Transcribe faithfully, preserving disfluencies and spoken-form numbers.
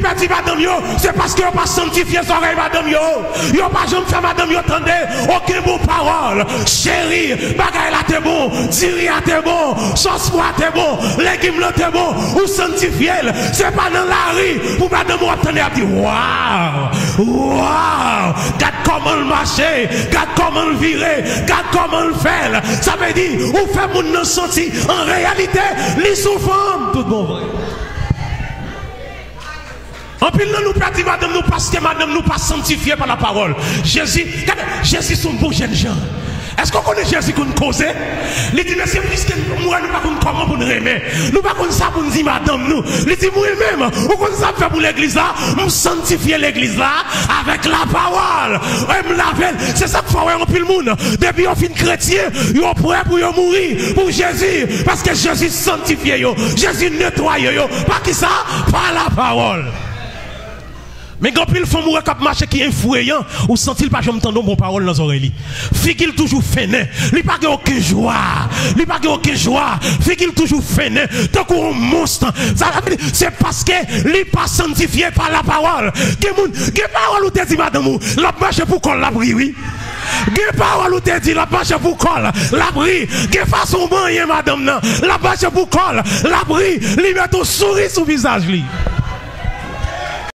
pèdi madanm yo, se paske yo pa sanntifye zòrèy madanm yo. Yo pa janm fè madanm yo tande okenn bon pawòl. Cheri, bagay la te bon, diri a te bon, sòs pwa te bon, legim lan te bon, ou sanntifye l. Se pa nan lari pou madanm ou ap tande ap di, waw, waw, gad kòman l mache, gad kòman l vire, gad kòman l fè l. Sa vle di, ou fè moun nan santi, an reyalite, li sou fanm tout bon vre. Anpil nan nou pèdi madanm nou paske madanm nou pa sanntifye pa lapawòl. Jezi, gade, Jezi se yon bon jènjan. Èske w konnen Jezi konn koze? Li di, mesye, piske m wè nou pa konn kòman pou n renmen, nou pa konn sa pou n di madanm nou. Li di, mwen menm, ou konn sa m fè pou legliz la? M sanntifye legliz la avèk lapawòl. E m lave l. Se sa k fè w wè anpil moun, depi yo fin kretyen, yo prè pou yo mouri pou Jezi, paske Jezi sanntifye yo, Jezi netwaye yo. Pa kisa? Pa lapawòl. Men gen anpil fanm ou wè k ap mache ki efreyan, ou santi l pa janm tande yon bon pawòl nan zòrèy li. Figi l toujou fennen, li pa gen okenn jwa, li pa gen okenn jwa, figi l toujou fennen, tankou yon mons. Sa vle di, se paske li pa sanntifye pa lapawòl. Gen moun, gen pawòl ou te di madanm ou, l ap mache pou kò l, l ap ri, wi. Gen pawòl ou te di, l ap mache pou kò l, l ap ri. Gen fason w manyen madanm nan, l ap mache pou kò l, l ap ri. Li met yon souri sou vizaj li.